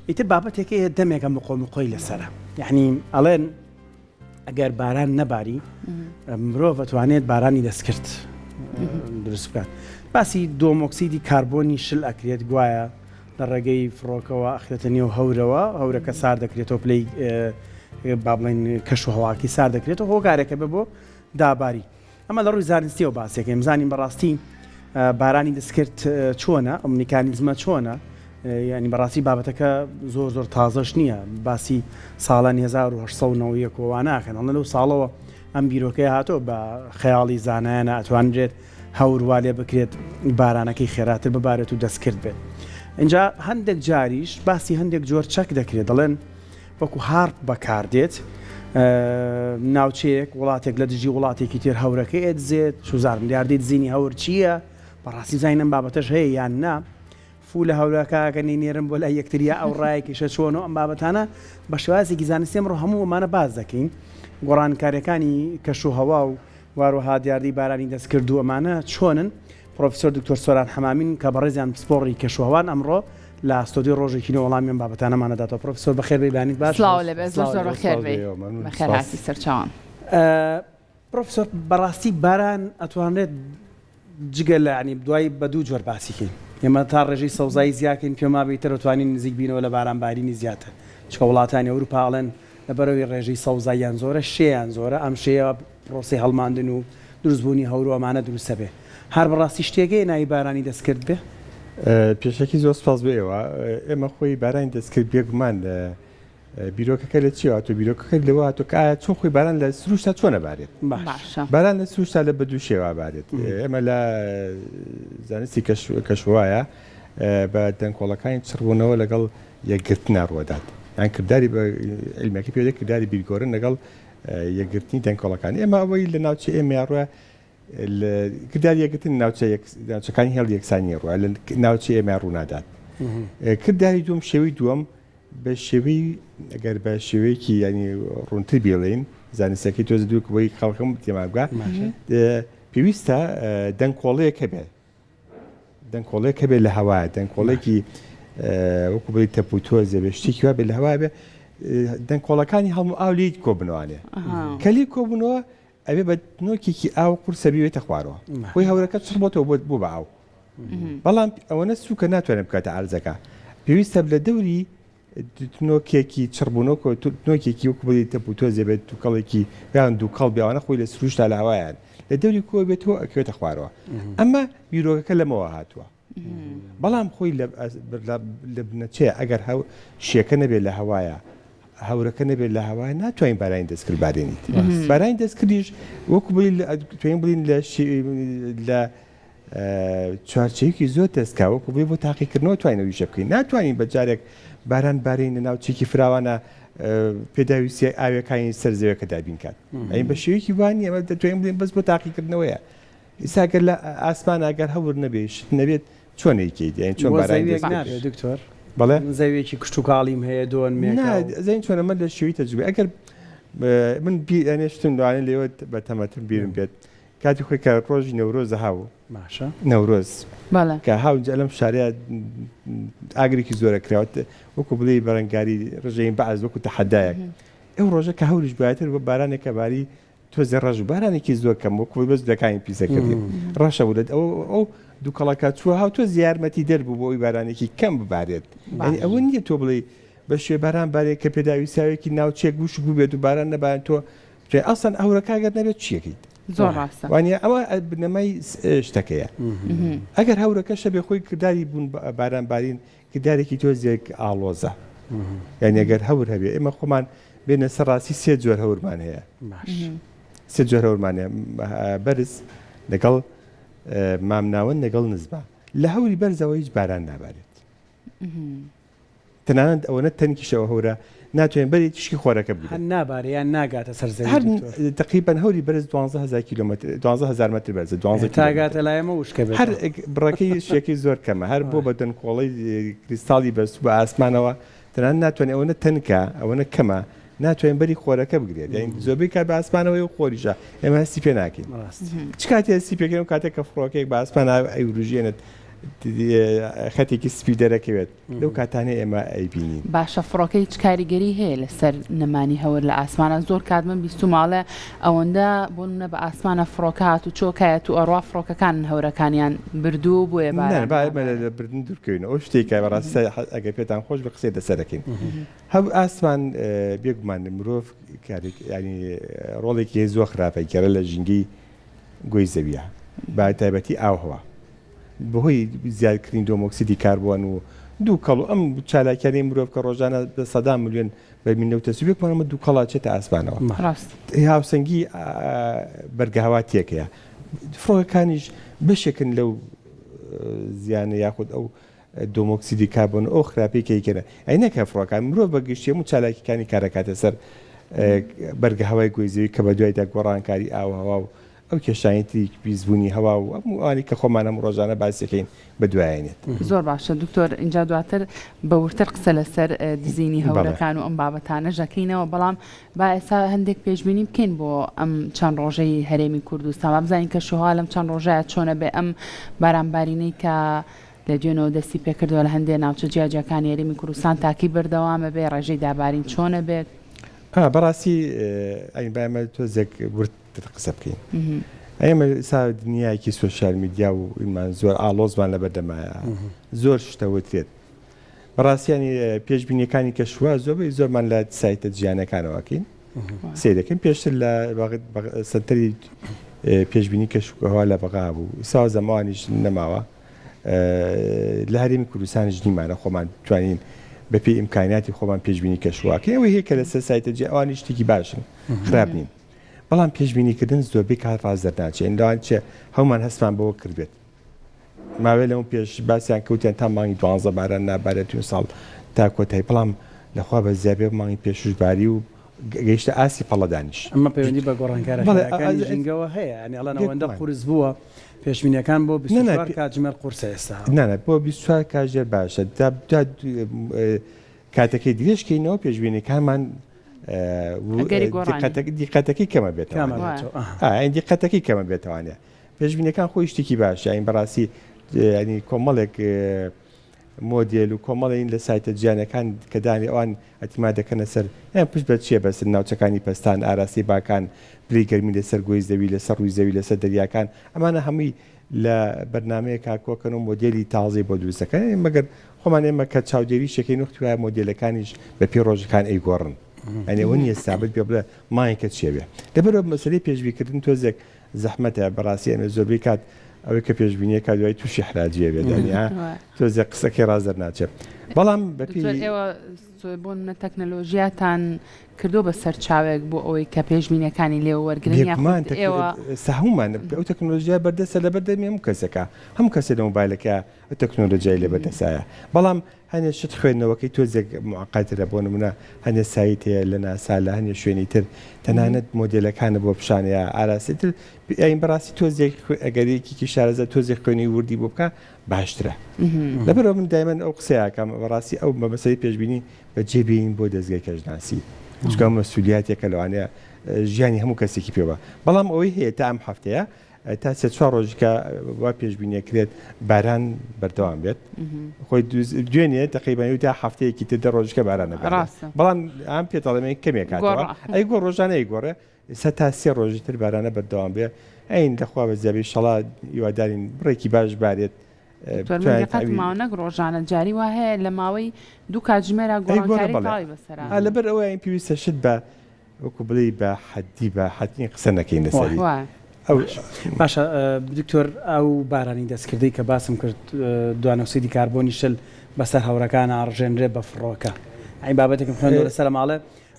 ئیتر بابەتێک هەیە دەمێکە مقۆ مقۆی لەسەرە یعنی ئەڵێن ئەگەر باران نەباری مرۆڤ ئەتوانێت بارانی دەستکرد دروست بکات باسی دۆمۆکسیدی کاربۆنی شل ئەکرێت گوایە لە ڕێگەی فڕۆکەوە ئەخرێتە نێو هەورەوە هەورەکە سار دەکرێتەوە پلەی با بڵێن کەش و هەواکی سار دەکرێتەوە هۆکارێکە بە بۆ داباری ئەمە لە ڕووی زانستیەوە باسێکەین بزانین بەڕاستی بارانی دەستکرد چۆنە ئەم میکانیزمە چۆنە ینی بەڕاستی بابەتەکە زۆر زۆر تازەش نییە باسی ساڵانی 1990 واناکەن ئەڵە لەو ساڵەوە ئەم بیرۆکەی هاتۆ بە خەیاڵی زانایانە ئەتوانرێت هەور وا لێ بکرێت بارانەکەی خێراتر ببارێت و دەستکرد بێت اینجا هەندێک جاریش باسی هەندێک جۆر چەک دەکرێت دەڵێن وەکو HAARP بەکاردێت، ناوچەیەک، وڵاتێک لە دژی وڵاتێکی تر هەورەکەی ئەدزێت، چوزانم دیاردەی دزینی هەور چییە، بەڕاستی بزانین ئەم بابەتەش هەیە یان نا، فوو لە هەورەکە ئەکەن ئەینێرن بۆ لای یەکتر یا ئەو ڕایەکیشە چۆن و ئەم بابەتانە بە شێوازێکی زانستی ئەمڕۆ هەموو ئەمانە باس دەکەین، گۆڕانکارییەکانی کەشوهەوا و واروەها دیاردەی بارانی دەستکرد و ئەمانە چۆنن، پڕۆفیسۆر دکتۆر سۆران حەمامین کە بەڕێزیان پسپۆڕی کەشوهەوان ئەمڕۆ لە ستۆدیۆی ڕۆژێکی نوێ وەڵامی ئەم بابەتانەمان ئەداتەوە. پڕۆفیسۆر بەخێر بێی بەیانیت باش. سڵاو لێبێ زۆر زۆر بەخێر بێی بەخێر هاتی سەرچاوان. پڕۆفیسۆر بەڕاستی باران ئەتوانرێت جگە لە یانی دوای بە دوو جۆر باسی کەین ئێمە تا ڕێژەی سەوزایی زیاکەین پێم وابێ ئیتر ئەتوانین نزیک بینەوە لە باران بارینی زیاتر چونکە وڵاتانی ئەوروپا ئەڵێن لەبەرئەوەی ڕێژەی سەوزاییان زۆرە شێیان زۆرە ئەم شێیە پرۆسەی هەڵماندن و دروستبوونی هەور و ئەمانە دروستە بێ. هەر بەڕاستی شتێک هەیە ناوی بارانی دەستکرد بێ؟ پێشەکی زۆر سپاس بۆ ئێوە. ئێمە خۆی بارانی دەستکرد بێگومان بیرۆکەکە لە چیەوە هاتووە؟ بیرۆکەکە لەوە هاتووە کە ئایا چۆن خۆی باران لە سروشتا چۆن ئەبارێت؟ باشە. باران لە سروشتا لە بە دوو شێوە ئەبارێت. ئێمە لە زانستی کەشوهەوایە بە دەنکۆڵەکانی چڕبوونەوە لەگەڵ یەکگرتنا ڕووەدات. یان کرداری بە عیلمیەکەی پێ دەڵێ کرداری بیرگۆرن لەگەڵ یەکگرتنی دەنکۆڵەکان. ئێمە ئەوەی لە ناوچەی ئێمەیا ڕووە کرداری یەکگرتن ناوچە ناوچەکانی هێڵی یەکسانی ڕووە لە ناوچەی ئێمە ڕوونادات. کرداری دووەم شێوەی دووەم بە شێوەی ئەگەر بە شێوەیەکی ینی ڕوونتر بیڵێین زانستەکەی تۆز دووک بۆی خەڵکم تێما بگا پێویستە دەنکۆڵەیەک هەبێت دەنکۆڵێک هەبێت لە هەوایە دەنکۆڵێکی وەکو بڵێی تەپ و تۆزێ بێ شتێکی وا بێ لە هەوا بێ دەنکۆڵەکانی هەڵم و ئاو لێی کۆبنەوانێ کە لێی کۆبوونەوە ئەبێ بە نۆکێکی ئاو قورسە بیوێتە خوارەوە خۆی هەورەکە چڕ بۆتەوە بۆ بۆ بە ئاو بەڵام ئەوەنە سووکە ناتوانێت بکاتە عەرزەکە پێویستە لە دەوری تنۆکێکی چڕبوونەوە کە تنۆکێکی وەکو بڵێی تەپ و تۆزێ بێت دووکەڵێکی یان دووکەڵ بێ ئەوانە خۆی لە سروشتا لە هەوایان لە دەوری کۆ بێتەوە ئەکەوێتە خوارەوە ئەمە بیرۆکەکە لەمەوە هاتووە بەڵام خۆی لە بنەچەیە ئەگەر هەو شێکە نەبێت لە هەوایە هەورەکە نەبێت لە هەوایە ناتوانین بارانی دەستکرد بارێنیت بارانی دەستکردیش وەکو بڵێی توانین بڵێین لە چوارچێوەیەکی زۆر دەستکا وەکو بڵێی بۆ تاقیکردنەوە توانین ئەو ئیشە بکەین ناتوانین بە جارێک باران بارین لە ناوچێکی فراوانە پێداویستیە ئاویەکانی سەر زەویەکە دابین کات ئەین بە شێوەیەکی وا نییە ئەمە دەتوانین بڵێین بەس بۆ تاقیکردنەوەیە ئیستا گەر لە ئاسمان ئەگەر هەور نەبێ شت نەبێت چۆن ئەیکەیت یانی چۆن بۆ بارانی زەویەک دەست نابێت دکتۆر بەڵێ من زەویەکی کشتوکاڵیم هەیە دۆنمێکە نا و زەین چۆن ئەمە لە شێوەی تەجروبە ئەگەر من بی ئەنێ شتم لەوانەیە لێوە بە تەمەتر بیرم بێت کاتی خۆی کە ڕۆژی نەورۆزە هاو باشە نەورۆز بەڵێ. کە هاو جا لەم شارەیا ئاگرێکی زۆرە کراوە وەکو بڵێی بەرەنگاری ڕژێمی بەعس وەکو تەحەدایەک ئەو ڕۆژە کە هەوریش بایتر بە بارانێک کە باری تۆزێ ڕەش بوو بارانێکی زۆر کەم وەکو بەس دەکانی پیسە کردی ڕەشە بوو ئەو ئەو دووکەڵەکە چووە هاو تۆز یارمەتی دەر بوو بۆ ئەوی بارانێکی کەم ببارێت یانی ئەوە نییە تۆ بڵێی بە شوێ باران بارێت کە پێداویستیاوێکی ناوچەیەک وشک بووبێت و باران نەبارێت تۆ جا ئەسڵەن هەورەکە گەر نەبێت چیەکەیت؟ زۆر ڕاستە. وانە ئەوە بنەمای شتەکەیە ئەگەر هەورەکە شەبێ خۆی کرداری بوون باران بارین کردارێکی تۆزێک ئاڵۆزە یعنی ئەگەر هەور هەبێ ئێمە خۆمان بێنە سەر ڕاستی سێ جۆر هەورمان هەیە سێ جۆر هەورمان هەیە بەرز لەگەڵ مامناوەند لەگەڵ نزمە لە هەوری بەرزەوە هیچ باران نابارێت تەنانەت ئەوەنە تەنکیشە ئەو هەورە ناتوانێت بەری تیشکی خۆرەکە بگرێت. هەر نابارێ یان ناگاتە سەر زەوی هەر دکتۆر؟ تەقریبەن هەوری بەرز 12000 کیلۆمەتر 12000 مەتر بەرزە 12 تا کیلۆمەتر. گاتە لای ئێمە وشکە هەر بێتەوە. بڕەکەی شێکەی زۆر کەمە هەر بۆ بە دەنکۆڵەی کریستاڵی بەستوو بە ئاسمانەوە تەنانەت ناتوانێت ئەوەنە تەنکە ئەوەنە کەمە ناتوانێت بەری خۆرەکە بگرێت یانی زۆربەی کات بە ئاسمانەوەی و خۆریشە ئێمە هەستی پێ ناکەین ڕاست. چ کاتێ هەستی پێکەین ئەو کاتێک کە فڕۆکەیەک بە ئاسمان ئەیوروژێنێت. خەتێکی سپی دەرەکەوێت لەو کاتانەی ئێمە ئەیبینین. باشە فڕۆکە هیچ کاریگەری هەیە لەسەر نەمانی هەور لە ئاسمانە زۆر کات من بیستومە ئەڵێ ئەوەندە بۆ نمونە بە ئاسمانە فڕۆکە هاتوچۆ کایەت و ئەڕوا فڕۆکەکانن هەورەکانیان بردووە و بۆیە نا باران با ئێمە نابارێ. لە بردن دوور بکەوینەوە ئەو شتێکە بەڕاستی ئەگەر پێتان خۆش بێ قسەی لەسەر دەکەین هەور ئاسمان بێگومان مرۆڤ کارێک یانی ڕۆڵێکی هەیە زۆر خراپە گێڕێ لە ژینگەی گۆی زەویە بە تایبەتی ئاوهەوا بەهۆی زیادکردنی دۆمۆکسیدی کاربۆن و دووکەڵ و ئەم چالاکیانەی مرۆڤ کە ڕۆژانە بە سەدان ملیۆن بەرمیل نەوت دەسووێ بێگومان ئەمە دووکەڵ ئەچێتە ئاسمانەوە. ڕاست. هاوسەنگی بەرگەهەوا تێکەیە. فڕۆکەکانیش بەشێکن لەو زیانە یاخود ئەو دۆمۆکسیدی کاربۆن و ئەو خراپەی کە ئەیکەنە. ئەی نەک هەر فڕۆکەکان، مرۆڤ بە گشتی هەموو چالاکیەکانی کارەکاتە سەر بەرگەهەوای گۆی زەوی کە بەدوایدا گۆڕانکاری ئاووهەوا و ئەو کێشانەی تری پیسبوونی هەوا و هەموو ئەوانەی کە خۆمان هەموو ڕۆژانە باسیەکەین بەدوایانێت. زۆر باشە دکتۆر ئینجا دواتر بە وردتر قسە لەسەر دزینی هەورەکان و ئەم بابەتانەش دەکەینەوە بەڵام با ئێستا هەندێک پێشبینی بکەین بۆ ئەم چەند ڕۆژەی هەرێمی کوردستان با بزانین کەشوهەوا لەم چەند ڕۆژەیە چۆنە بێ ئەم بارانبارینەی کە لە دوێنەوە دەستی پێکردووە لە هەندێک ناوچە جیاجیاکانی هەرێمی کوردستان تاکی بەردەوامە بێ ڕێژەی دابارین چۆنە بێت؟ بەڕاستی ئەین با ئێمە تۆزێک ورد تر قسە بکەین ئێمە ئێستا دنیایەکی سۆشیال میدیا و ئیمان زۆر ئاڵۆزمان لەبەر دەمایە زۆر شتە وترێت بەڕاستیانی پێشبینیەکانی کەشوە زۆربەی زۆرمان لە سایتە جیانەکانەوەکەین سەیرەکەین پێشتر لە سنتەری پێشبینی کەشوهەوا لە بەغا بوو سا زەمانیش نەماوە لە هەرێمی کوردستانیش نیمانە خۆمان توانین بەپێی ئیمکانیاتی خۆمان پێشبینی کەشوهەواکەین ئەوەی هەیە کە لەسەر سایتە جیا ئەوانیش شتێکی باشن خراپ نین بەڵام پێشبینیکردن زۆربەی کات ڕاست دەرناچێت لەوانچێ هەمومان هەستمان بەوە کردبێت ماوەی لەمە پێش باسیان کەوتیان تا مانگی دوانزە باران نابارێت و ساڵ تا کۆتایی بەڵام لەخوا بە زیابێ مانگی پێشوش باری و گەیشتە ئاستی پەڵەدانیش. ئەمە پەیوەندی بە گۆڕانکارە خێراکانی ژینگەوە هەیە یانی ئەڵێن ئەوەندە قورس بووە پێشبینیەکان بۆ 24 کاتژمێر قورسە ئێستا. نا نا بۆ 24 کاتژێر باشە تا کاتەکەی درێژ کەینەوە پێشبینیەکانمان دیقەتەکەی کەمە بێتەوە دیقەتەکەی کەمە بێتوانێ پێشبینەکان خۆی شتێکی باشە این بەڕاستی ینی کۆمەڵێک مۆدێل و کۆمەڵین لە سایتە جیانەکان کە دانی ئەوان ئەتیما دەکەنە سەر یان پشت بە چیە بەسن ناوچەکانی پەستان ئاراستەی باکان پلەی گەرمی لەسەر گۆی زەوی لەسەر ڕووی زەوی لەسەر دەریاکان ئەمانە هەمووی لە بەرنامەیەکا کۆکەن و مۆدێلی تازەی بۆ دروست دەکەن مەگەر خۆمان ئێمە کە چاودێریش دەکەین وەختی وایە مۆدێلەکانیش بە پێی ڕۆژەکان ئەیگۆڕن یانی ئەوە نییە سابت بێ بڵێ مانگێکە چیە بێ لەبەرئەوە مەسەلەی پێشبینیکردن تۆزێک زەحمەتە بەڕاستی ئەمێ زۆربەی کات ئەوەی کە پێشبینیەکە دوای تووشی حراجیە بێت یانی تۆزێک قسەکەی ڕاست دەرناچێت بەڵام بەپێی ئێوە بۆ نمونە تەکنەلۆژیاتان کردووە بە سەرچاوێک بۆ ئەوەی کە پێشبینیەکانی لێوە وەرگرن بێگومان یاخود ئێوە سەهومان ئەو تەکنۆلۆژیا بەردەستە لەبەر دەمی هەموو کەسێکە هەموو کەسێ لە مۆبایلەکە ئەو تەکنۆلۆژیای لە بەردەسایە بەڵام هەنێ شت خوێندنەوەکەی تۆزێک معقدترە بۆ نمونە هەنێ سایت هەیە لە ناسا لە هەنێ شوێنی تر تەنانەت مۆدێلەکانە بۆ پیشانەیە ئاراستەی تر یانی بەڕاستی تۆزێک ئەگەر یەکێکی شارەزا تۆزێک خوێنی وردی بۆ بکا باشترە لەبەرئەوە من دایمەن ئەو قسەیە ئەکەم بەڕاستی ئەو بە مەسەلەی پێشبینی بەجێ بێین بۆ دەزگای کەشناسی چونکە ئەو مەسولیاتێکە لەوانەیە ژیانی هەموو کەسێکی پێوە بەڵام ئەوەی هەیە تا ئەم هەفتەیە تا سێ چوار ڕۆژیکە وا پێشبینیە کرێت باران بەردەوام بێت خۆی دوێنێ تقریبا تا هەفتەیەکی تر دە ڕۆژیکە بارانە بەڵام ئەم پێتەڵێ کەمێک کاتەوە ئەی گۆ ڕۆژانە ئەی گۆڕێ ئێستا تا سێ ڕۆژی تر بارانە بەردەوام بێ ئەین لەخوا بەزیابی شەڵا هیوادارین بڕێکی باش بارێت دکتۆر من دقەتم ماوە نەک ڕۆژانە جاری وا هەیە لە ماوەی دوو کاتژمێرا گۆڕانکاری تەواوی بەسەرا لەبەر ئەوە این پێویستە شت بە وەکو بڵێی بە حەدی بە حەتمی قسە نەکەین لەسەری ئەو باشە دکتۆر ئەو بارانی دەستکردەی کە باسم کرد دوانۆکسیدی کاربۆنی شل بەسەر هەورەکان ئاڕژێنرێ بە فڕۆکە ئەی بابەتێکم خوێندەوە لەسەر ماڵێ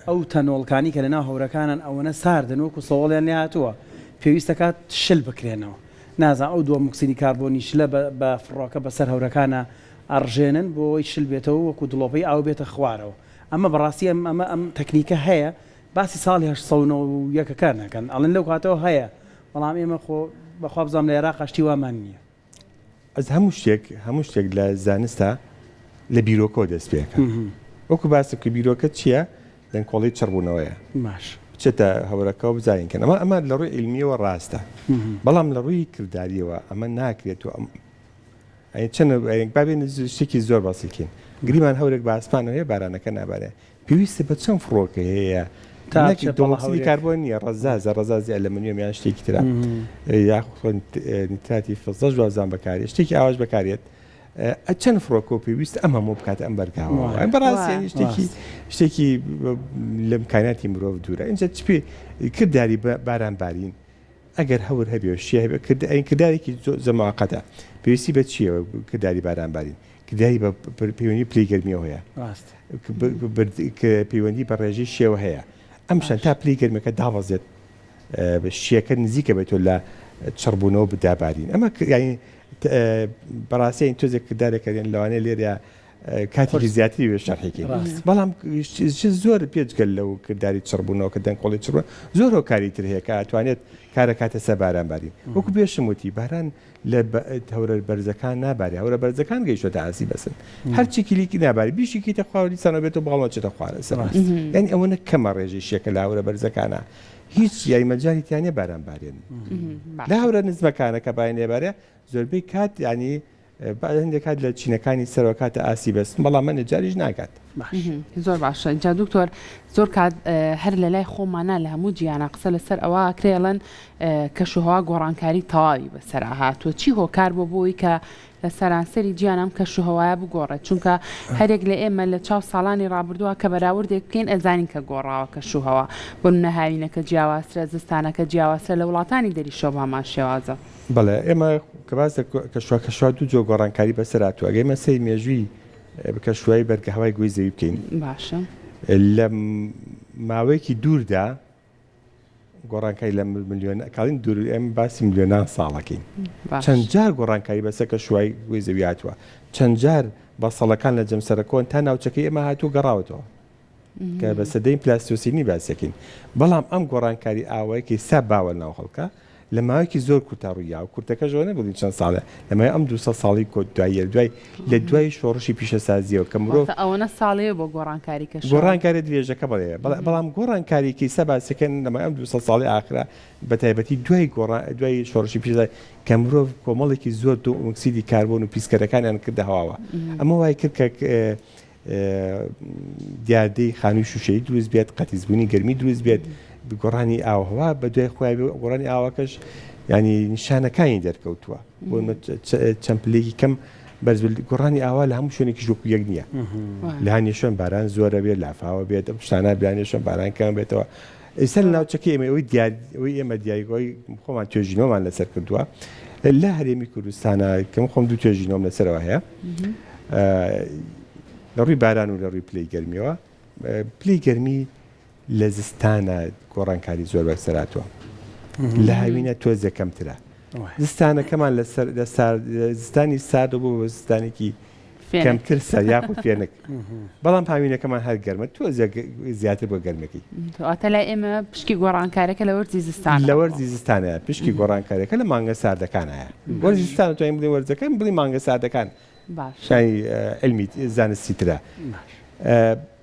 ئەو تەنۆڵکانی کە لەناو هەورەکانن ئەوەنە ساردن وەکو سەوەڵیان لێ هاتووە پێویستە کات شل بکرێنەوە نازانم ئەو دووەم کاربۆنی شلە بە فڕۆکە بەسەر هەورەکانا ئەڕژێنن بۆ ئەوەی شل بێتەوە وەکو دڵۆپەی ئاو بێتە خوارەوە ئەمە بەڕاستی ئەم ئەمە ئەم تەکنیکە هەیە باسی ساڵی 891 ەکان ئەکەن ئەڵێن لەو کاتەوە هەیە بەڵام ئێمە خۆ بەخوا بزانم لە عێراقا شتی وامان نییە. ئەز هەموو شتێک هەموو شتێک لە زانستا لە بیرۆکەوە دەست پێ ئەکا وەکو باست کرد بیرۆکە چییە دەنکۆڵەی چڕبوونەوەیە باش بچێتە هەورەکەوە بزانین کەن ئەمە ئەمە لە ڕووی عیلمیەوە ڕاستە بەڵام لە ڕووی کرداریەوە ئەمە ناکرێت و ئەم. ئەی چەند با بێین شتێکی زۆر بەسیتین گریمان هەورێک بە ئاسمانەوە هەیە بارانەکە نابارێ پێویستە بە چەند فڕۆکە هەیە تا نەک بچێ پەڵە دۆکسیدی هەورێک. کاربۆن نییە ڕەزازە ڕەزازی ئەلەمنیۆم یان شتێکی ترە یاخود نیتراتی فزەش وازان بەکارێت شتێکی ئاواش بەکارێت ئە چەند فڕۆکە و پێویست ئەم هەموو بکات ئەم بەرگاوە وایە. بەڕاستی وایە. یانی شتێکی ڕاست. شتێکی لە امکاناتی مرۆڤ دوورە ئینجا چ پێ کرداری باران بارین ئەگەر هەور هەبێ و شێ هەبێ کرد ئەین کردارێکی زۆر موقتە پێویستی بە چییە کرداری باران بارین کرداری بە پەیوەندی پلەی گەرمیەوە هەیە ڕاست. پەیوەندی بە ڕێژەی شێوە هەیە ئەم شەن تا پلەی گەرمەکە دابەزێت شیەکە نزیکە بێتەوە لە چڕبوونەوە بدابارین ئەمە یانی بەڕاستی تۆزێک کردارێکە لەوانەیە لێرە کاتێکی زیاتری وێ شەرحێکی بەڵام زۆر پێجگەل لەو کرداری چڕبوونەوە کە دەنکۆڵی چڕ زۆر هۆکاری تر هەیە کە ئەتوانێت کارەکاتە سەر باران بارین وەکو پێشم وتی باران لە هەورە بەرزەکان نابارێ هەورە بەرزەکان گەیشتۆتە ئاسی بەسن هەرچی کلیکی ناباری بیشی کیتە خوارەوە دیسانەوە بێتەوە باڵ چێتە خوارە سەر یعنی ئەوەنە کەمە ڕێژەی شێکە لە هەورە بەرزەکانە هیچ یای مەجای تیانە باران بارێن لە هەورە نزمەکانە کە باین لێبارێ زۆربەی کات ینی هەندێک کات لە چینەکانی سەرەوە کاتە ئاسی بەستن بەڵام هەندێک جاریش ناگات. زۆر باشە جا دکتۆر زۆر کات هەر لە لای خۆمانە لە هەموو جیهانا قسە لەسەر ئەوە ئەکرێ ئەڵێن کەشوهەوا گۆڕانکاری تەواوی بەسەرا هاتووە چی هۆکار بۆ بۆی کە لە سەرانسەری جیهان ئەم کەشوهەوایە بگۆڕێت چونکە هەرێک لە ئێمە لە چاو ساڵانی ڕابردووە کە بەراوردێک بکەین ئەزانین کە گۆڕاوە کەشوهەوا بۆ نمونە هاوینەکە جیاوازترە زستانەکە جیاوازترە لە وڵاتانی دەریشەوە بە هەمان شێوازە. بەڵێ ئێمە کە باس لە کەشوها کەشوها دوو جۆر گۆڕانکاری بەسەر هاتووە ئەگەر ئێمە سەیری مێژووی کەشوهای بەرگە هەوای گۆی زەوی بکەین باشە. لە ماوەیەکی دووردا گۆڕانکاری لە ملیۆن کاڵین دوور ئێمە باسی ملیۆنان ساڵەکەین چەند جار گۆڕانکاری بەسەر کەشوهای گۆی زەوی هاتووە چەند جار بەسەڵەکان لە جەمسەرە کۆن تا ناوچەکەی ئێمە هاتوو گەڕاوەتەوە کە بە سەدەی پلاستۆسینی باسەکەین بەڵام ئەم گۆڕانکاری ئاوای کە ئیستا باوە ناو خەڵکە لە ماوەیەکی زۆر کورتا ڕوویاوە کورتەکەش ئەوە نەبوو چەند ساڵە لە ماوەی ئەم 200 ساڵی کۆ دواییە دوای لە دوای شۆڕشی پیشەسازیەوە کە مرۆڤ واتە ئەوەنە ساڵەیە بۆ گۆڕانکاری کەشەوە. گۆڕانکاریە درێژەکە بەڵێ بەڵام گۆڕانکاری کە ئیستا باسەکەن لە ماوەی ئەم 200 ساڵی ئاخرە بە تایبەتی دوای گۆڕان دوای شۆڕشی پیشەسازی کە مرۆڤ کۆمەڵێکی زۆر دووئۆکسیدی کاربۆن و پیسکەرەکانیان کردە هەواوە ئەمە وای کرد کە دیاردەی خانووی شووشەیی دروست بێت، قەتیسبوونی گەرمی دروست بێت، گۆڕانی ئاوهەوا بە دوای خۆی بێ، گۆڕانی ئاوەکەش ینی نیشانەکانی دەرکەوتووە بۆ چەند پلێکی کەم بەرز گۆڕانی ئاوا لە هەموو شوێنێکی وەکو یەک نییە لە هەنێ شوێن باران زۆرە بێت لافاوە بێت ئەم شتانە بیانێ شوێن باران کەم بێتەوە ئێستا لە ناوچەکەی ئێمە ئەوەی دیار ئەوەی ئێمە دیاریگۆی خۆمان توێژینەوەمان لەسەر کردووە لە هەرێمی کوردستانە کەم خۆم دوو توێژینەوەم لەسەرەوە هەیە لە ڕووی باران و لە ڕووی پلەی گەرمیەوە پلەی گەرمی لە زستانە گۆڕانکاری زۆر بەسەراتوە لە هاوینە تۆزێ کەمترە زستانەکەمان لەسەر زستانی سارد بۆ بە زستانێکی کەمتر سەر یاخود فێنک بەڵام هاوینەکەمان هەر گەرمە تۆزێک زیاتر بۆ گەرمەکەی. واتە لای ئێمە پشکی گۆڕانکارەکە لە وەرزی زستانە. لە وەرزی زستانە پشکی گۆڕانکاریەکە لە مانگە ساردەکانایە. وەرزی زستان توانین بڵێین وەرزەکە بڵێین مانگە ساردەکان. باشە. یانی علمی زانستی ترە.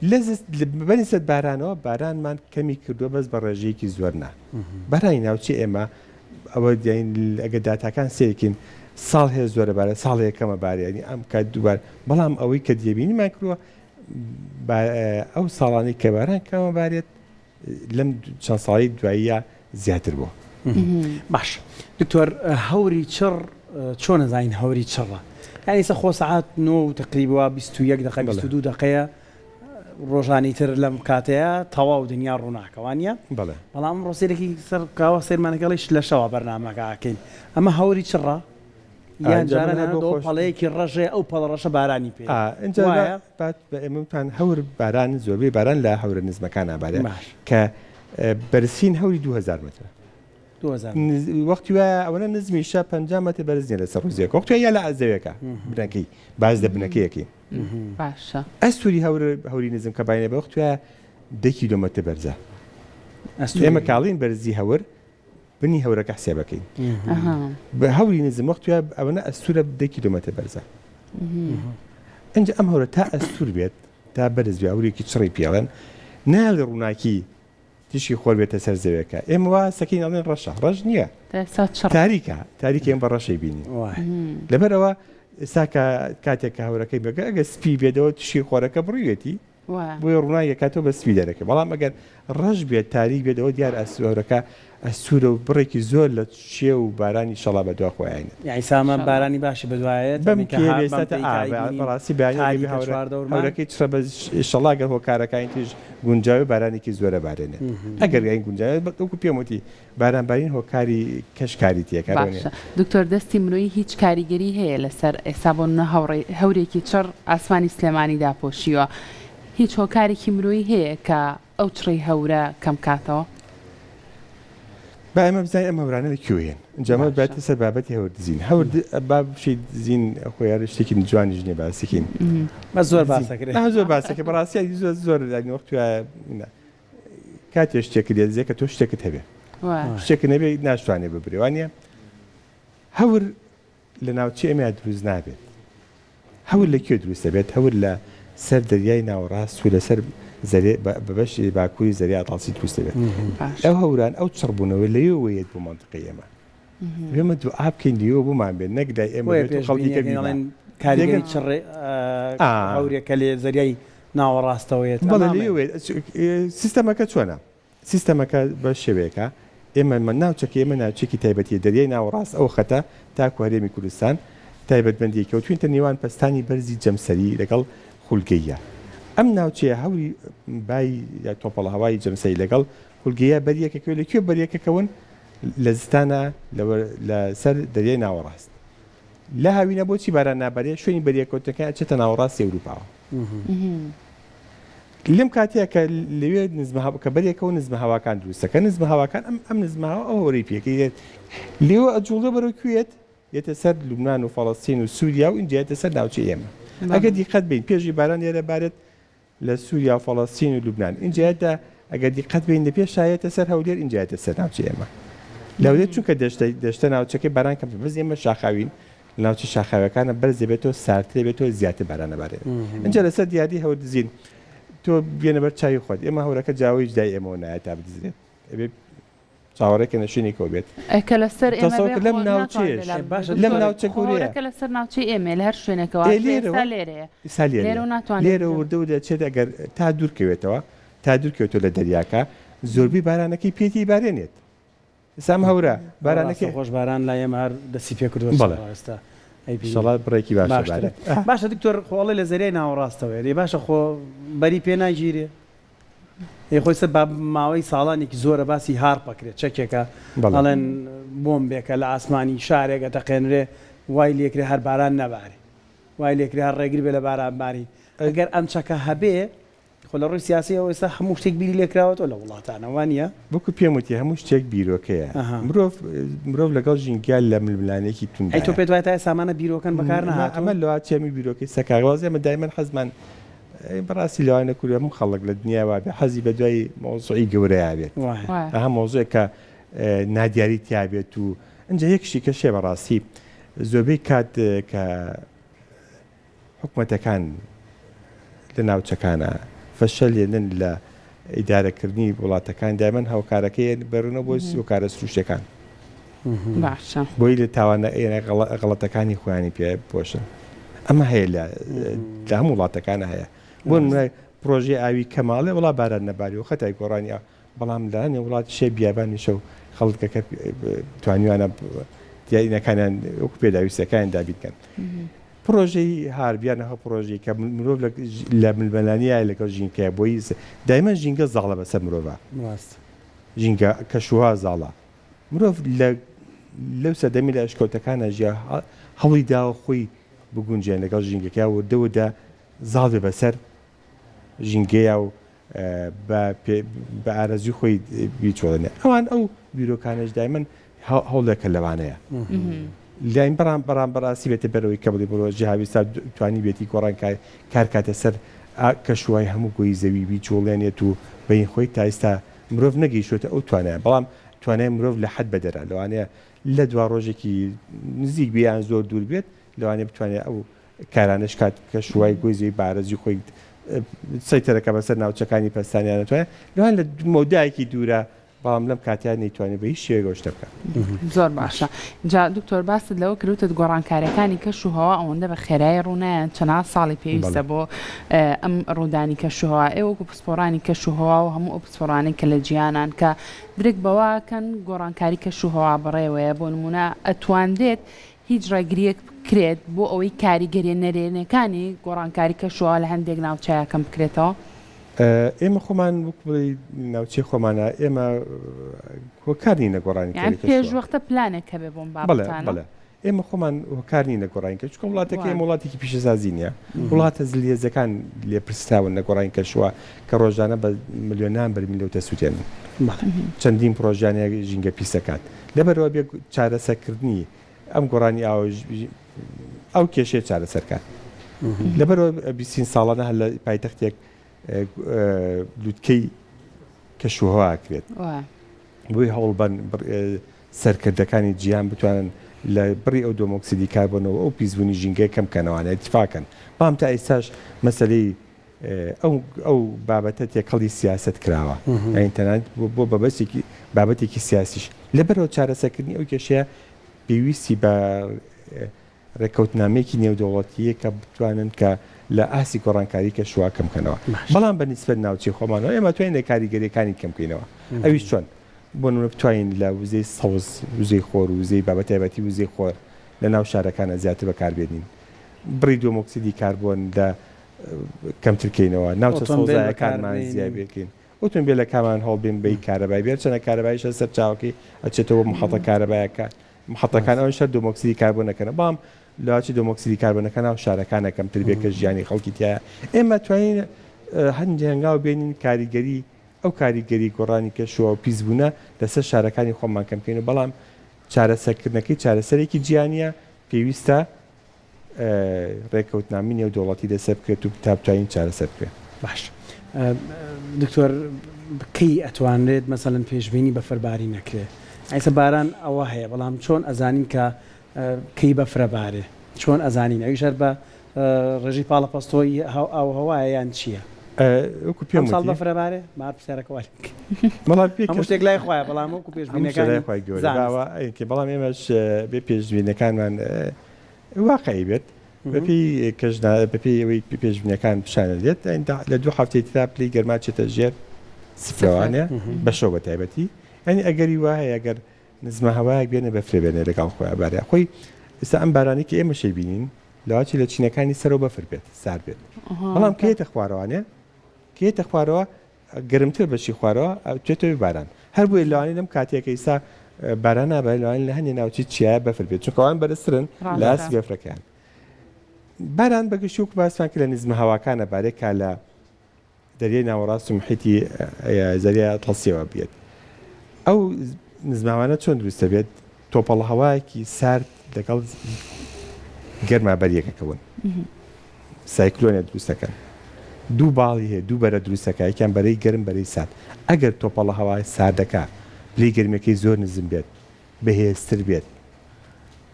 لە بەنیسبەت بارانەوە بارانمان کەمی کردووە بەس بە ڕێژەیەکی زۆر نا. بارانی ناوچەی ئێمە ئەوە ئەگەر داتاکان سەیرکەین ساڵ هەیە زۆرە بارە ساڵ هەیە کەمە بارێ یانی ئەم کات دووبار بەڵام ئەوەی کە تێبینیمان کردووە ئەو ساڵانەی کە باران کەمە بارێت لەم چەند ساڵی دواییە زیاتر بووە. باش دکتۆر هەوری چڕ چۆن ئەزانین هەوری چڕە یانی ئیسە خۆ سەعات نۆ و تەقریبا 21 دقە 22 دقەیە ڕۆژانی تر لەم کاتەیە تەواو دنیا ڕووناکە وانە بەڵێ بەڵام ئەمڕۆ سەیرێکی سەر کاوە سەیرمانەکەڵیش لە شەوە بەرنامەکە ئەکەین ئەمە هەوری چڕە یان جاران هەر بۆ پەڵەیەکی ڕەشەیە ئەو پەڵە ڕەشە بارانی پێ ئینجا وایە؟ ئێمەتان هەور باران زۆربەی باران لە هەورە نزمەکان ئابارێ کە بەرزترین هەوری 2000 مترە وەختی وایە ئەوەنە نزمیشە 50 متر بەرز نیە لەسەر ڕووی زەویەکە وەختی وایە یا لە زەویەکە بنەکەی باز لە بنەکەیەکەی باشە ئەستوری هەور هەوری نزم کە باینە بە وەختی وایە دە کیلۆمەتر بەرزە ئێمە کاڵین بەرزی هەور بنی هەورەکە حسێبەکەین بە هەوری نزم وەخت ئەوەنە ئەستورە دە کیلۆمەتر بەرزە ئەنج ئەم هەورە تا ئەستور بێت تا بەرز بێ هەورێکی چڕی پێڵێن ناڵی ڕووناکی تیشکی خۆر بێتە سەر زەوێکە ئێمە وا سەکەین ئەڵێن ڕەشە ڕەش نییە تاریکە تاریکە ئێمە بە ڕەشەی بینین لەبەرەوە. ئێستا کە کاتێک کە هەورەکەی بەگە ئەگە سپی بێتەوە تشکی خۆرەکە بڕیوێتی بۆیە ڕووناک دەکاتەوە بە سپی دەرەکە بەڵام ئەگەر ڕەش بێت تاریک بێت ئەوە دیار هەورەکە ئەستوورە و بڕێکی زۆر لە شێ و بارانی شەڵا بەدوا خۆیانێت. یانی سامە بارانی باشی بەدوایەت بەم پێیە بێ ئێستا تا ئا بەڕاستی بەیانی ئەگەر هەورەکەی چڕە بە شەڵا گەر هۆکارەکانی تریش گونجاوێ بارانێکی زۆرە بارێنێت ئەگەر یانی گونجاوێت وەکو پێم وتی باران بارین هۆکاری کەش کاری تێکە ڕۆنێ. باشە دکتۆر دەستی مرۆیی هیچ کاریگەری هەیە لەسەر ئێستا بۆ نمونە هەورێکی چڕ ئاسمانی سلێمانی داپۆشیوە هیچ هۆکارێکی مرۆیی هەیە کە ئەو چڕی هەورە کەم کاتەوە؟ با ئێمە بزانین ئەم هەورانە لە کوێ هێن ئینجا ئەمە باتە سەر بابەتی هەور دزین هەور با بشی دزین خۆی هەر شتێکی جوانیش نییە باسیکەین بەس زۆر باسەکرێ زۆر باسەکە بەڕاستی زۆر زۆر وەخت کاتێ شتێکت لێ دزێ کە تۆ شتێکت هەبێ شتێکت نەبێ ناشتوانێ ببرێ وانە هەور لە ناوچەی ئێمە دروست نابێت هەور لە کوێ دروست دەبێت هەور لە سەر دەریای ناوەڕاست و لەسەر بە بەشی باکووری زەریا ئەتڵسی دروست دەبێت ئەو هەوران ئەو چڕبوونەوە لەوێوە یەت بۆ مەنتقەی ئێمە ئێمە دوعا بکەین لێوە بۆمان بێت نەک لای ئێمە بێت و خەڵکی کە بیبا. کاریگەری چڕ هەورێکە لێ زەریای ناوەڕاستەوە یەت. بەڵێ لێوە سیستەمەکە چۆنە؟ سیستەمەکە بە شێوەیەکە ئێمە ناوچەکە ئێمە ناوچێکی تایبەتیە دەریای ناوەڕاست ئەو خەتە تاکو هەرێمی کوردستان تایبەتمەندی کەوتوینتە نێوان پەستانی بەرزی جەمسەری لەگەڵ خولگەیە ئەم ناوچەیە هەوری بای تۆپەڵ هەوای جەمسەری لەگەڵ خولگەیە بەریەکەکەوێ لە کوێ بەریەکەکەون لە زستانا لە سەر دەریای ناوەڕاست. لە هاوینە بۆچی باران نابارێ؟ شوێنی بەریەکەوتنەکەی ئەچێتە ناوەڕاستی ئەوروپاوە. لەم کاتەیە کە لەوێ نزمە کە بەرێکەوە نزمە هەواکان دروستەکە نزمە هەواکان ئەم ئەم نزمە هەوا ئەو هەورەی پێکەی دێت لێوە ئەجوڵێ بەرەو کوێت دێتە سەر لوبناان و فەڵەستین و سووریا و ئینجا دێتە سەر ناوچەی ئێمە ئەگەر دیقەت بین پێشی باران لێرە بارێت لە سوریا و فەڵەستین و لوبنان ئینجا یەتە ئەگەر دیقەت بەین لە پێشا یەتە سەر هەولێر ئینجا یەتە سەر ناوچەی ئێمە لە هەولێر چونکە دەشتە دەشتە ناوچەکەی باران کەمتر بەس ئێمە شاخاوین لە ناوچە شاخاویەکانە بەرز دەبێتەوە ساردتر دەبێتەوە زیاتر باران ئەبارێت ئینجا لەسەر دیاردەی هەور دزین تۆ بێنە بەر چاوی خۆت ئێمە هەورەکە جاوەیش دای ئێمەوە نایە تا بدزرێت ئەبێ چاوەڕێ کە نەشینێکەوە بێت. ئەی کە لەسەر ئێمە تەسەوەر بێ کە لەم خۆ ناوچەیەش ناتوانرێ لاببرێ باشە لەم دکتۆر ناوچە خۆ گەورەیە هەورەکە لەسەر ناوچەی ئێمەیە لە هەر شوێنێکەوە ئێ هاتبێ لێرەوە ئێستا لێرەیە ئێستا لێرەیە لێرەوە ناتوانرێ لێرەوە بدرێ. وردە وردە ئەچێت ئەگەر تا دوور کەوێتەوە تا دوور کەوێتەوە لە دەریاکە زۆربەی بارانەکەی پێتی بارێنێت ئێستا ئەم هەورە بارانەکەی ڕاستە خۆش باران لای ئێمە هەر دەستی پێ کردووە بەڵێ چەند ئێستا ئەیبینین ئیشەڵا بڕێکی باشە باشترە بارێت ئا. باشە دکتۆر خۆ ئەڵێ لە زەریای ناوەڕاستەوەیە دەی باشە خۆ بەری پێ ناگیرێ؟ ئەی خۆی سە ماوەی ساڵانێکی زۆرە باسی هارپ ئەکرێت چەکێکە ئەڵێن بۆمبێکە لە ئاسمانی شارێک ئەتەقێنرێ وای لێکرێ هەر باران نەبارێ وای لێکرێ هەر ڕێگر بێ لە باران بارین ئەگەر ئەم چەکە هەبێ خۆ لە ڕووی سیاسیەوە ئێستا هەموو شتێک بیری لێکراوەتەوە لە وڵاتانە وانە؟ وەکو پێم وتی هەموو شتێک بیرۆکەیە مرۆڤ مرۆڤ لەگەڵ ژینگە لە ململانێکی ئەی تۆ توندایە. پێت وایە تا ئێستا ئەمانە بیرۆکەن بەکار نەهاتوون؟ ئەمە لەوە چێمی بیرۆکەی سەکاغواز ئێمە دایمەن حەزمان بەڕاستی لەوانە کورە هەموو خەڵک لە دنیا وابێ حەزی بە دوای مەوزوعی گەورەیا بێت ئەها مەوزوعێک کە نادیاری تیا بێت و ئەجا یەک شتی کەشێ بەڕاستی زۆربەی کات کە حکومەتەکان لە ناوچەکانە فەشەلێنن لە ئیدارەکردنی وڵاتەکان دایمەن هاوکارەکەی بەرنەوە بۆ هۆکارە سروشتەکان باشە. بۆی لە تاوانە غەڵەتەکانی خۆیانی پێ بپۆشن ئەمە هەیە لە لە هەموو وڵاتەکانە هەیە بۆ نمونە پرۆژەی ئاوی کەماڵێ وڵا باران نەباری و خەتای گۆڕانی ئاو بەڵام لە هەنێ وڵات شێ بیابانیشە و خەڵکەکە توانیوانە دیارینەکانیان وەکو پێداویستەکان دابین کەن پرۆژەی هاربیان هە پرۆژەی کە مرۆڤ لە ململانیایە لەگەڵ ژینکەیە بۆی دایمەن ژینگە زاڵە بەسەر مرۆڤە ڕاست ژینگە کەشوها زاڵە مرۆڤ لە لەو سەردەمی لە ئەشکەوتەکانا ژیا هەوڵی داوە خۆی بگونجێن لەگەڵ ژینگەکەیا وردە وردە زاڵ بێ بەسەر ژینگەیا و بە بە ئارەزوی خۆی بیچۆڵێنێ ئەوان ئەو بیرۆکانەش دایمەن هەوڵێکە لەوانەیە لاین بەڕام بەڕام بەڕاستی بێتە بەرەوەی کە بڵێ بڕۆ جیهاویستا توانی بێتی گۆڕان کار کاتە سەر کەشوهای هەموو گۆی زەوی بیجوڵێنێت و بەین خۆی تا ئیستا مرۆڤ نەگەیشتۆتە ئەو توانایە بەڵام توانای مرۆڤ لە حەد بەدەرە لەوانەیە لە دوا ڕۆژێکی نزیک بێ یان زۆر دوور بێت لەوانەیە بتوانێت ئەو کارانەش کات کە شوای گۆی زەوی بارەزی خۆی سەیتەرەکە بەسەر ناوچەکانی پەستانیان نەتوانێت لەوان لە مەودایەکی دوورە. بەڵام لەم کاتەیا نەیتوانی بە هیچ شێوەیەک ئەو شتە بکات. زۆر باشە جا دکتۆر باست لەوە کرد وتت گۆڕانکاریەکانی کەش و هەوا ئەوەندە بە خێرایی ڕوونایەن چەناها ساڵی پێویستە بۆ ئەم ڕوودانی کەش و هەوا ئێوە وەکو پسپۆڕانی کەش و هەوا و هەموو ئەو پسپۆڕانەی کە لە جیهانان کە درک بەوە کەن گۆڕانکاری کەش و هەوا بەڕێوەیە بۆ نمونە ئەتوانرێت هیچ ڕێگریەک بکرێت بۆ ئەوەی کاریگەریە نەرێنیەکانی گۆڕانکاری کەش و هەوا لە هەندێک ناوچەیا کەم بکرێتەوە؟ ئێمە خۆمان وەکو بڵێی ناوچەی خۆمانە ئێمە هۆکار نینە گۆڕانی یان پێشوەختە پلانێک هەبێ بۆم بابەتانە؟ بەڵێ ئێمە خۆمان هۆکار نینە گۆڕانی کەش چونکە وڵاتەکە ئێمە وڵاتێکی پیشەسازی نییە وڵاتە زلهێزەکان لێپرسراون لە گۆڕانی کەشوە کە ڕۆژانە بە ملیۆنان بەرمیل نەوت دەسووتێنن چەندین پرۆژیان هەیە ژینگە پیسەکات لەبەرەوە بێ چارەسەرکردنی ئەم گۆڕانی ئاو ئەو کێشەیە چارەسەر کات لەبەرەوە بیسین ساڵانە هەر لە پایتەختێک لوتکەی کەشوهەوا کرێت بۆی هەوڵبەن سەرکردەکانی جیهان بتوانن لە بڕی ئەو دۆمۆکسیدی کاربۆنەوە ئەو پیسبوونی ژینگەیە کەم کەنەوانە اتفاقن بەڵام تا ئێستاش مەسەلەی ئەو ئەو بابەتە تێکەڵی سیاسەت کراوە یانی تەنانەت بۆ بەبەسێکی بابەتێکی سیاسیش لەبەرەوە چارەسەرکردنی ئەو کێشەیە پێویستی بە ڕێککەوتنامەیەکی نێودەوڵەتییە کە بتوانن کە لە ئاستی گۆڕانکاری کەشوهەوا کەم کەنەوە. بەڵام بە نیسبەت ناوچەی خۆمانەوە ئێمە توانین لە کاریگەرییەکانی کەم کەینەوە. ئەویش چۆن؟ بۆ نموونە بتوانین لە وزەی سەوز، وزەی خۆر و وزەی با بە تایبەتی وزەی خۆر لە ناو شارەکانا زیاتر بەکار بێنین. بڕی دووەمۆکسیدی کاربۆن لە کەمتر کەینەوە. ناوچە ئۆتۆمبێل بەکار سەوزایەکانمان زیاد بێنین. بکەین. ئۆتۆمبێلەکانمان هەوڵبێن بەی کارەبای بێ هەرچەندە کارەبایش هەر سەرچاوەکەی ئەچێتەوە بۆ محەتە کارەبایەکان. محەتەکان ئەوانیش هەر دۆمۆکسیدی کاربۆن ئەکەنە بەڵام لەواچی دۆمۆکسیدی کاربۆنەکە ناو شارەکانە کەمتر بێت کە ژیانی خەڵکی تیایە ئێمە توانین هەندێ هەنگاو بێنین کاریگەری ئەو کاریگەری گۆڕانی کەشوهەوا و پیسبوونە لەسەر شارەکانی خۆمان کەم بکەین و بەڵام چارەسەرکردنەکەی چارەسەرێکی جیهانیە پێویستە ڕێککەوتنامەی نێودەوڵەتی لەسەر بکرێت و تا بتوانین چارەسەر بکرێت. باش دکتۆر کەی ئەتوانرێت مەسەلەن پێشبینی بەفرباری نەکرێ ئیسە باران ئەوە هەیە بەڵام چۆن ئەزانین کە کەی بەفرە بارێ چۆن ئەزانین ئەویش هەر بە ڕێژەی پاڵەپەستۆی ئاووهەوایە یان چییە؟ وەکو پێم ئەمساڵ وتی بەفرە بارێ؟ با پرسیارەکە وا لێ بکەین. بەڵام پێ هەموو کەس شتێک لای خوایە بەڵام وەکو هەموو شتێک لای پێشبینەکانی خوای گەورەیە زانست. باوە ئەی بەڵام ئێمەش بێ پێشبینەکانمان واقعی بێت بەپێی کەشنا بەپێی ئەوەی پێشبینەکان پیشانەدرێت لە دوو هەفتەی ترا پلەی گەرما چێتە ژێر سفرەوانێ بە شەو بە تایبەتی یعنی ئەگەری وا هەیە ئەگەر نزمە هەوایەک بێنێ بەفرێ بێنێ لەگەڵ خۆیان بارێ خۆی ئێستا ئەم بارانی کە ئێمە شەی بینین لەواچی لە چینەکانی سەرەوە بەفر بێت سارد بێت بەڵام کێتە خوارەوانێ کێتە خوارەوە گەرمتر بەشی خوارەوە ئەچێتەوەی باران هەر بۆیە لەوانەیە لەم کاتەیە کە ئیستا باران نابارێت لەوانەیە لە هەندێ ناوچەی چیایە بەفر بێت چونکە ئەوان بەرزترن لە ئاستی بەفرەکەیان باران بەگشتی وەکو باسمان کرد لە نزمە هەواکانە بارێ کا لە دەریای ناوەڕاست و محیتی زەریای ئەتڵەسیەوە بێت ئەو نزماوانە چۆن دروست دەبێت تۆپەڵە هەوایەکی سارد لەگەڵ گەرما بەریەکەکەون سایکلۆنێ دروست دەکەن دوو باڵی هەیە دوو بەرە دروست دەکات یەکیان بەرەی گەرم بەرەی سارد ئەگەر تۆپەڵە هەوای ساردەکە پلەی گەرمیەکەی زۆر نزم بێت بەهێزتر بێت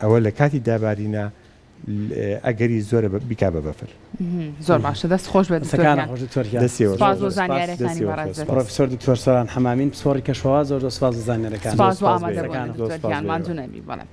ئەوە لە کاتی دابارینە ئەگەری زۆرە بیکا بە بەفر. زۆر باشە دەست خۆش بێت دکتۆر دەستەکانت گیان. خۆش دکتۆر گیان. دەستی سپاس خۆش بۆ سپاس زانیاریەکانی دەستی خۆش بەڕێزت. سپاس. پرۆفیسۆر دکتۆر سۆران حەمامین پسپۆڕی کەشوهەوا زۆر زۆر سپاس بۆ زانیاریەکانت. سپاس بۆ سپاس بۆ ئامادەبوونت ئێوە. زۆر دکتۆر سپاس گیان بۆ ئێوە. ماندوو نەبی بەڵێ.